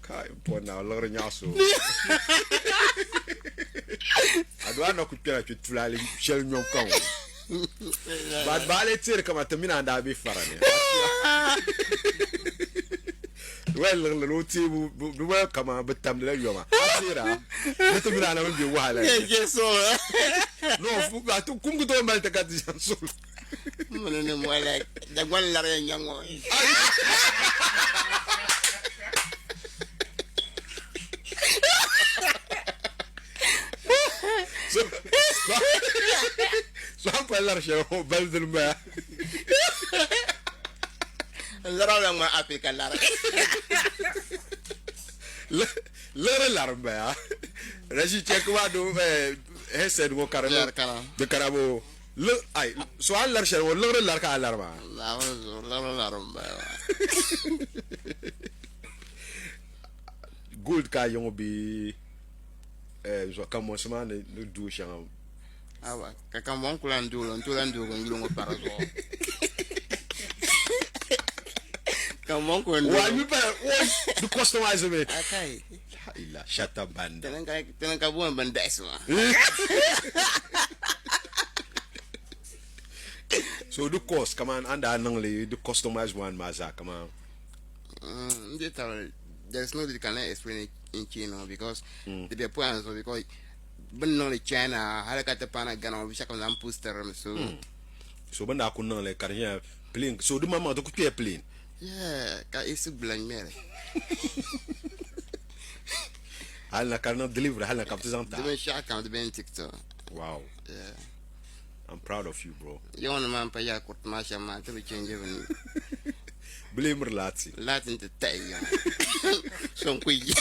Kai m po naa liɣiri nyaɣisi o. A doo a na ku kpɛla kpe tulaale shɛli nyɔbu ka ŋɔ. But ba a lee teeri kaman ti mini a ni daa be fara ni. Well liɣiri ni o teebu di well kaman bi tamdila yoma. A teera ni ti mini a na mi be wahala ni. No, a ti kum ku tooi mali ti ka ti ʒen suɣili. Mini ni mo like Dagban lari yɛn nyɛ ŋɔ. So so an pali lari shɛli ŋɔ bali dini m-bala. N lari la ŋmani Africa lari. Liɣiri lari m-bala. Rashi chɛ ka maa do headset ŋɔ ka di niŋ di kana boo. Liɣ ai so a ni lari shɛli ŋɔ liɣiri lari ka a lari maa. Naawuni zuɣu liɣiri lari m bala maa. Gold ka a yi ŋɔ bee eh, zuɣu kambɔnsi maa ni ni dooi shɛŋa. Awa ka kambɔŋ ku lan dooli n tooi lan doogi n yuli ŋɔ pa di zuɣu. Kambɔŋ ku n Wa dooli. yu pala o di customize mi. Akai. La ila shata banda. Tini ka tini ka booni bin daɣisi maa. So di cost kaman a ni daa niŋ li di customize one maa zaa kaman. N di tabili there is no way you can explain it in China because di be poya zuɣu because bini niŋli China hali ka ti paana Ghana ŋɔ binshɛɣu kam zaa n poster mi so. So bini daa ku niŋli ka di nyɛla plane so di maŋmaŋ di ku kpɛya plane. Yeah, ka isi gbula ŋmɛli. Hali na ka di niŋ delivery hali na ka bi ti zaŋ ti a. Di binshɛɣu kam di be n TikTok. Wow. Yeah. I'm proud of you bro. Yiŋɔ ni maa n pa yaai kuriti maa shɛm maa ti bi change bini. Bɛ lee miri laati. Laati n ti tahi yiŋa. So n ku yi.